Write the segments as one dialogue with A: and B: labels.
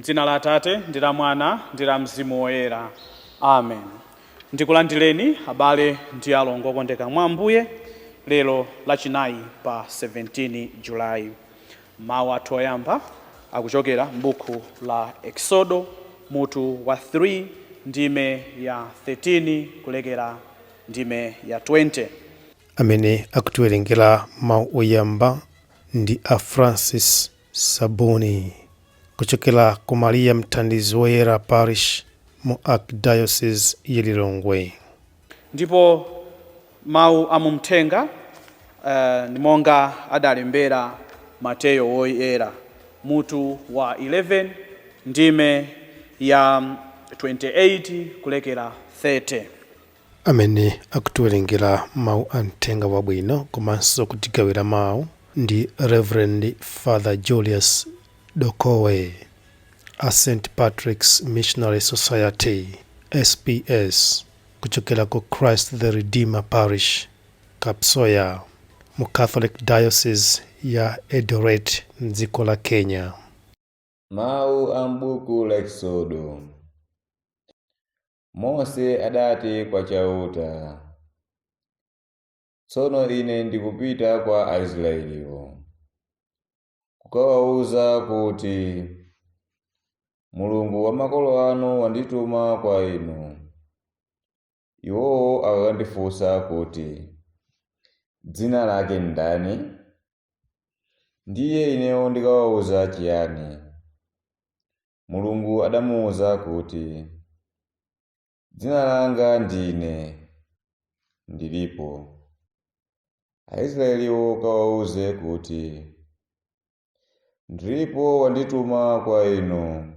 A: M'dzina la Atate, ndi la Mwana, ndi la Mzimu Woyera. Amen. Ndikulandireni abale ndi alongo okondeka mwa Ambuye lero Lachinayi pa 17 Julayi. Mawu athu oyamba akuchokera m'buku la Eksodo mutu wa 3 ndime ya 13 kulekera ndime ya 20.
B: Amene akutiwerengera mawu oyamba ndi a Francis Sabuni kuchokera ku Maria Mthandizi Woyera Parish mu Archdiocese ya Lilongwe.
A: Ndipo mawu a mumthenga ndi monga adalembera Mateyo Woyera mutu wa 11 ndime ya 28 kulekera 30.
B: Amene akutiwerengera mawu a mthenga wabwino komanso kutigawira mawu ndi Reverend Father Julius Dokowe a St Patrick's Missionary Society SPS kuchokera ku Christ the Redeemer Parish, Kapsoya, mu Catholic Diocese ya Eldoret mdziko la Kenya.
C: Mawu a m'buku la Eksodo. Mose adati kwa Chauta, Tsono ine ndikupita kwa Aisraeliwo, kukawauza kuti, Mulungu wa makolo anu wandituma kwa inu. Iwowo akakandifunsa kuti, Dzina lake ndani? Ndiye ineyo ndikawauza chiyani? Mulungu adamuuza kuti, Dzina langa ndine Ndilipo. Aisraeliwo ukawauze kuti, Ndilipo wandituma kwa inu.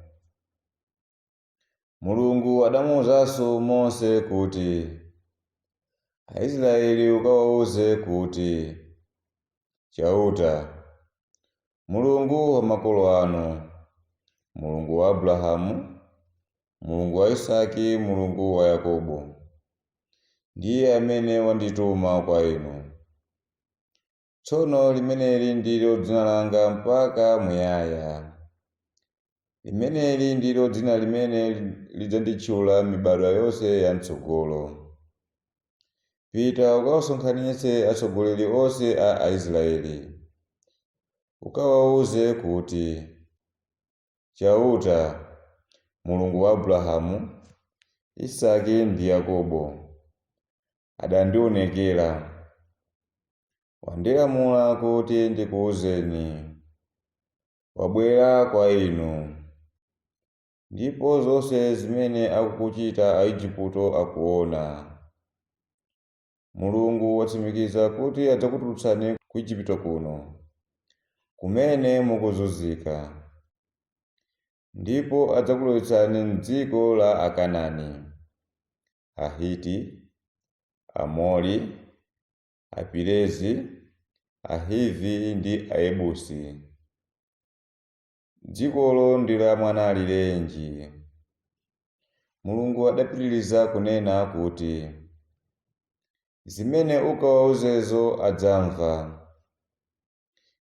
C: Mulungu adamuuzanso Mose kuti, Aisraeli ukawauze kuti, Chauta, Mulungu wa makolo anu, Mulungu wa Abrahamu, Mulungu wa Isaki, Mulungu wa Yakobo, ndiye amene wandituma kwa inu. Tsono limeneli ndilo dzina langa mpaka muyaya. Limeneli ndilo dzina limene lidzanditchula mibadwo yonse yam'tsogolo. Pita ukawasonkhanitse atsogoleri onse a Aisraeli. Ukawauze kuti, Chauta, Mulungu wa Abrahamu, Isaki ndi Yakobo, adandionekera. Wandilamula kuti ndikuuzeni. Wabwera kwa inu, ndipo zonse zimene akukuchita Aigupto akuona. Mulungu watsimikiza kuti adzakutulutsani ku Igupto kuno, kumene mukuzunzika, ndipo adzakulowetsani m'dziko la Akanaani, Ahiti, Amori, Aperezi, Ahivi ndi Ayebusi. Dzikolo ndi la mwanalirenji. Mulungu adapitiriza kunena kuti, Zimene ukawauzezo adzamva.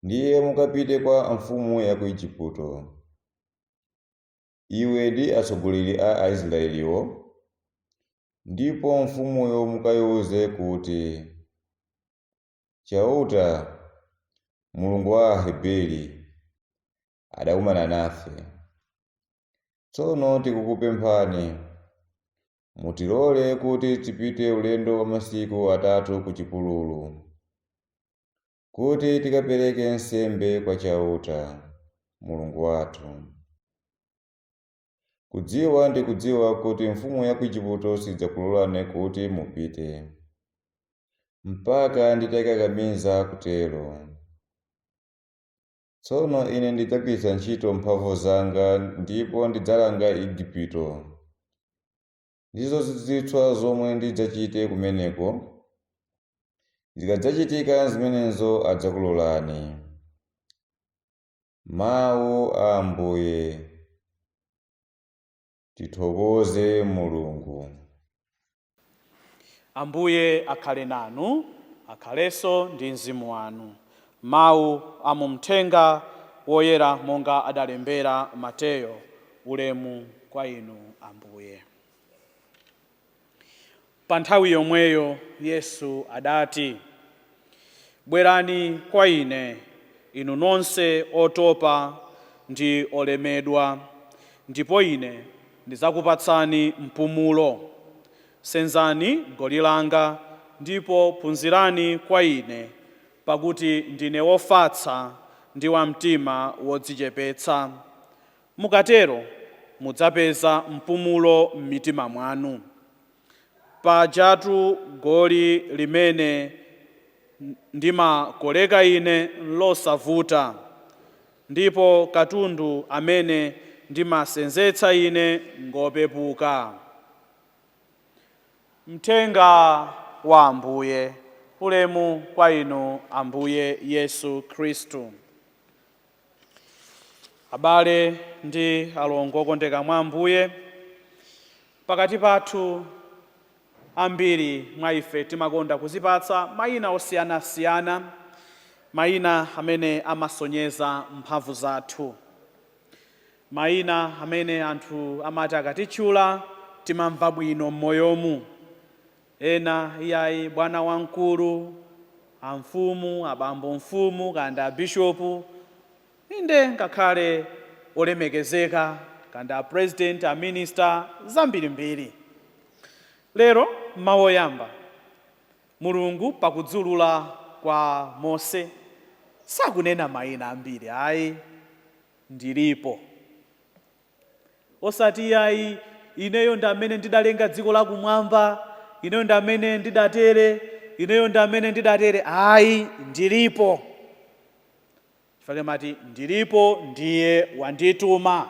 C: Ndiye mukapite kwa mfumu ya ku Igupto, iwe ndi atsogoleri a Aisraeliwo, ndipo mfumuyo mukaiwuze kuti, Chauta, Mulungu wa Aheberi, adakumana nafe. Tsono tikukupemphani, mutilole kuti tipite ulendo wa masiku atatu ku chipululu, kuti tikapereke nsembe kwa Chauta, Mulungu wathu. Kudziwa ndikudziwa kuti mfumu ya ku Igupto sidzakulolani kuti mupite, mpaka nditayikakamiza kutero. Tsono ine ndidzagwiritsa ntchito mphamvu zanga ndipo ndidzalanga Igupto. Ndi zozizwitsa zomwe ndidzachite kumeneko. Zikadzachitika zimenezo adzakulolani. Mawu a Ambuye. Tithokoze Mulungu.
A: Ambuye akhale nanu, akhalenso ndi mzimu wanu. Mawu a mumthenga woyera monga adalembera Mateyo Ulemu kwa inu Ambuye. Pa nthawi yomweyo Yesu adati, bwerani kwa ine inu nonse otopa ndi olemedwa, ndipo ine ndidzakupatsani mpumulo. Senzani goli langa ndipo phunzirani kwa ine, pakuti ndine wofatsa ndi wamtima wodzichepetsa. Mukatero mudzapeza mpumulo m'mitima mwanu. Pajatu goli limene ndimakoleka ine losavuta, ndipo katundu amene ndimasenzetsa ine ngopepuka. Mthenga wa Ambuye. Ulemu kwa inu Ambuye Yesu Khristu. Abale ndi alongo okondeka mwa Ambuye, pakati pathu ambiri mwa ife timakonda kuzipatsa mayina osiyanasiyana, mayina amene amasonyeza mphamvu zathu, mayina amene anthu amati akatitchula timamva bwino m'moyomu. Ena iyayi bwana wamkulu, amfumu, abambo mfumu, kanda abishopu, inde ngakhale olemekezeka, kanda president, a minister, zambirimbiri. Lero mawu oyamba, Mulungu pakudzulula kwa Mose sakunena mayina ambiri, ayi, ndilipo. Osati iyayi ineyo ndi amene ndidalenga dziko lakumwamba, ineyo ndi amene ndidatere, ineyo ndi amene ndidatere, ayi, ndilipo. Chifukwa mati ndilipo ndiye wandituma.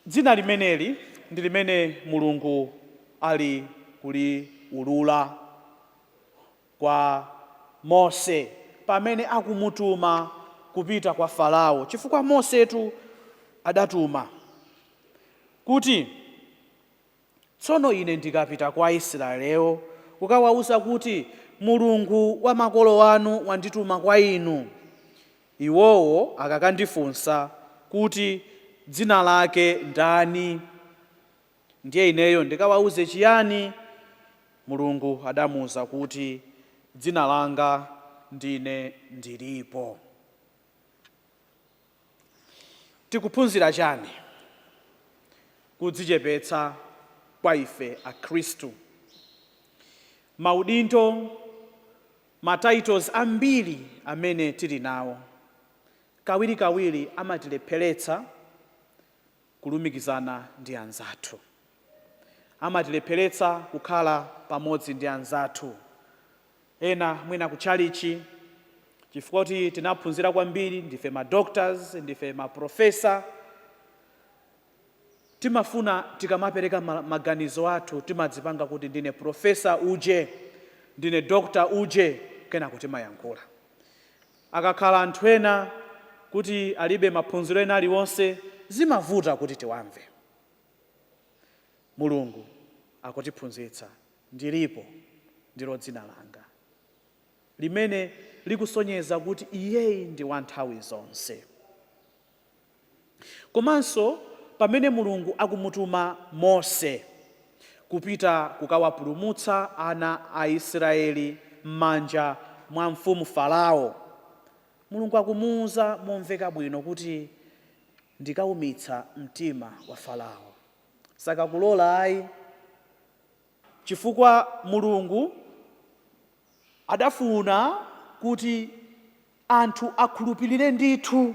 A: Dzina limeneli ndi limene Mulungu ali kuliulula kwa Mose pamene akumutuma kupita kwa Farao, chifukwa Mosetu adatuma kuti tsono ine ndikapita kwa Israelewo kukawawuza kuti Mulungu wa makolo anu wandituma kwa inu, iwowo akakandifunsa kuti dzina lake ndani, ndiye ineyo ndikawawuze chiyani? Mulungu adamuwuza kuti dzina langa ndine ndilipo. Tikuphunzira chani? Kudzichepetsa kwa ife Akhristu. Maudindo, ma titles ambiri amene tili nawo kawirikawiri amatilepheretsa kulumikizana ndi anzathu, amatilepheretsa kukhala pamodzi ndi anzathu. Ena mwina kutchalichi, chifukwa kuti tinaphunzira kwambiri, ndife ma doctors, ndife ma professor, timafuna tikamapereka maganizo athu timadzipanga kuti ndine professor uje, ndine doctor uje, kenako timayankhula. Akakhala anthu ena kuti alibe maphunziro ena aliwonse, zimavuta kuti tiwamve. Mulungu akutiphunzitsa ndilipo ndilo dzina langa, limene likusonyeza kuti iyeyi ndi wa nthawi zonse. Komanso pamene Mulungu akumutuma Mose kupita kukawapulumutsa ana a Israeli m'manja mwa mfumu Farao, Mulungu akumuwuza momveka bwino kuti ndikaumitsa mtima wa Farao, sakakulola ayi, chifukwa Mulungu adafuna kuti anthu akhulupirire ndithu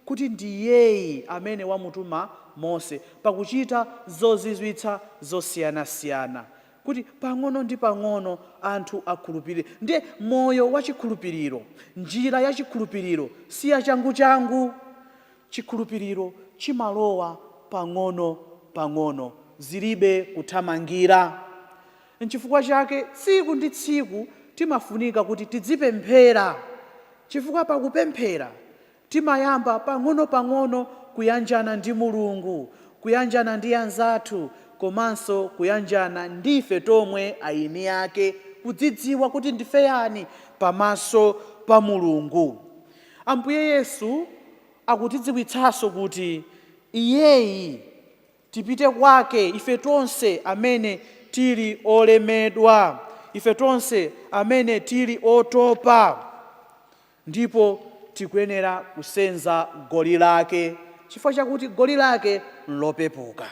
A: kuti ndiyeyi amene wamutuma Mose, pakuchita zozizwitsa zosiyanasiyana, kuti pang'ono ndi pang'ono anthu akhulupirire. Ndiye moyo wa chikhulupiriro, njira ya chikhulupiriro si ya changu-changu. Chikhulupiriro chimalowa pang'ono pang'ono, zilibe kuthamangira. Nchifukwa chake tsiku ndi tsiku timafunika kuti tidzipemphera, chifukwa pakupemphera timayamba pang'ono pang'ono kuyanjana ndi Mulungu, kuyanjana ndi anzathu, komanso kuyanjana ndife tomwe aini ake, kudzidziwa kuti ndife yani pamaso pa Mulungu. Ambuye Yesu Akutidziwitsanso kuti iyeyi tipite kwake ife tonse amene tili olemedwa, ife tonse amene tili otopa, ndipo tikuyenera kusenza goli lake, chifukwa chakuti goli lake nlopepuka.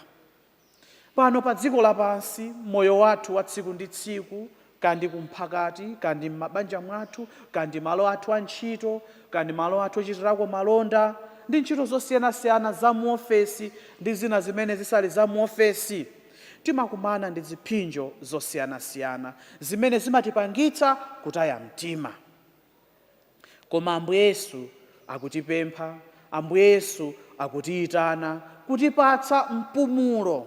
A: Pano pa dziko lapansi, moyo wathu wa tsiku ndi tsiku, kandi kumphakati, kandi m'mabanja mwathu, kandi malo athu a ntchito, kandi malo athu ochitirako malonda ndi ntchito zosiyanasiyana za muofesi ndi zina zimene zisali za muofesi, timakumana ndi ziphinjo zosiyanasiyana zimene zimatipangitsa kutaya mtima. Koma Ambuye Yesu akutipempha, Ambuye Yesu akutiyitana kutipatsa mpumulo.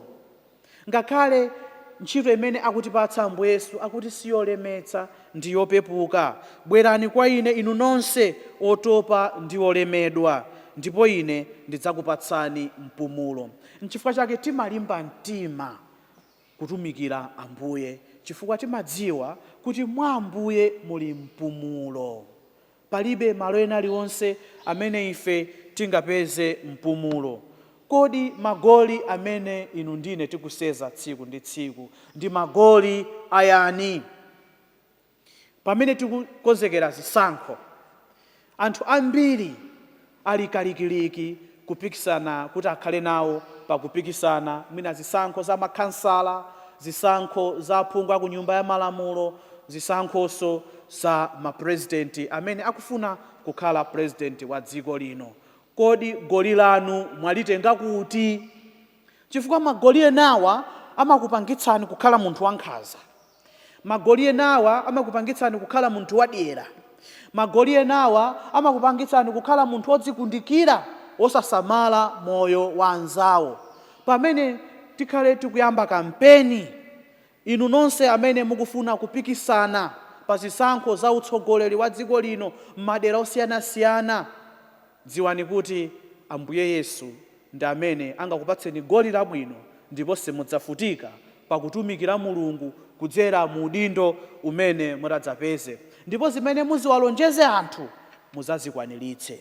A: Ngakhale ntchito imene akutipatsa Ambuye Yesu akuti siyolemetsa, ndi yopepuka. Bwerani kwa ine inu nonse otopa ndi olemedwa, ndipo ine ndidzakupatsani mpumulo. Nchifukwa chake timalimba mtima kutumikira Ambuye, chifukwa timadziwa kuti mwa Ambuye muli mpumulo. Palibe malo ena aliwonse amene ife tingapeze mpumulo. Kodi magoli amene inu ndine tikuseza tsiku ndi tsiku ndi magoli ayani? Pamene tikukonzekera zisankho, anthu ambiri ali kalikiliki kupikisana kuti akhale nawo pakupikisana, mwina zisankho za makhansala, zisankho za aphungu aku nyumba ya malamulo, zisankhonso za mapurezidenti amene akufuna kukhala purezidenti wa dziko lino. Kodi goli lanu mwalitenga kuti? Chifukwa magoli enawa amakupangitsani kukhala munthu wankhanza, magoli enawa amakupangitsani kukhala munthu wadyera, magoli enawa amakupangitsani kukhala munthu wodzikundikira, wosasamala moyo wa anzawo. Pamene tikhale tikuyamba kampeni, inu nonse amene mukufuna kupikisana pa zisankho za utsogoleri wa dziko lino m'madera osiyanasiyana, dziwani kuti Ambuye Yesu ndi amene angakupatseni goli labwino, ndipo simudzavutika pakutumikira Mulungu kudzera mu udindo umene mutadzapeze, ndipo zimene muziwalonjeze anthu mudzazikwaniritse.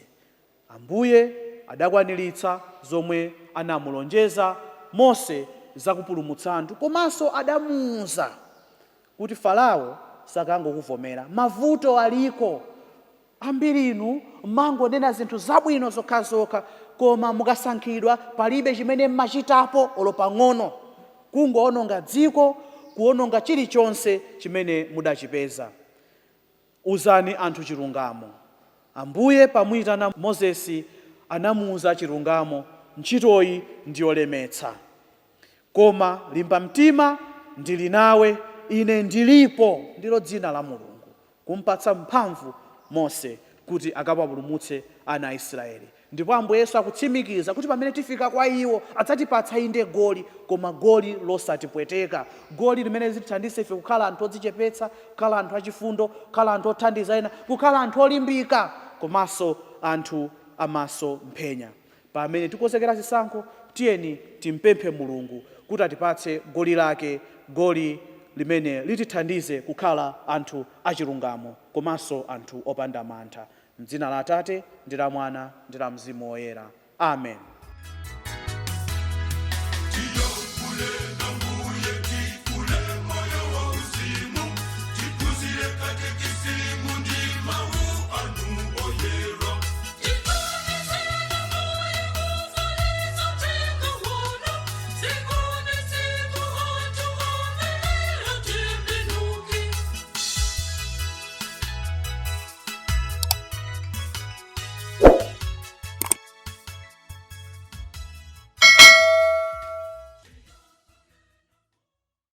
A: Ambuye adakwaniritsa zomwe anamulonjeza Mose zakupulumutsa anthu, komanso adamuwuza kuti Farao sakangokuvomera, mavuto aliko ambiri. Inu mangonena zinthu zabwino zokhazokha, koma mukasankhidwa palibe chimene mmachitapo olo pang'ono, kungoononga dziko, kuononga chilichonse chimene mudachipeza. Uzani anthu chilungamo. Ambuye pamuyitana Mozesi anamuwuza chilungamo: ntchitoyi ndiyolemetsa, koma limba mtima, ndili nawe, ine ndilipo, ndilo dzina la Mulungu, kumpatsa mphamvu Mose kuti akawapulumutse ana a Israeli. Ndipo Ambuye Yesu akutsimikiza kuti pamene tifika kwa iwo adzatipatsa inde goli, koma goli losatipweteka, goli limene litithandize ife kukhala anthu odzichepetsa, kukhala anthu achifundo, kukhala anthu othandiza ena, kukhala anthu olimbika, komanso anthu amaso mphenya. Pamene tikonzekera zisankho, tiyeni timpemphe Mulungu kuti atipatse goli lake, goli limene litithandize kukhala anthu achilungamo komanso anthu opanda mantha. M'dzina la Atate ndi la Mwana ndi la Mzimu Woyera. Amen.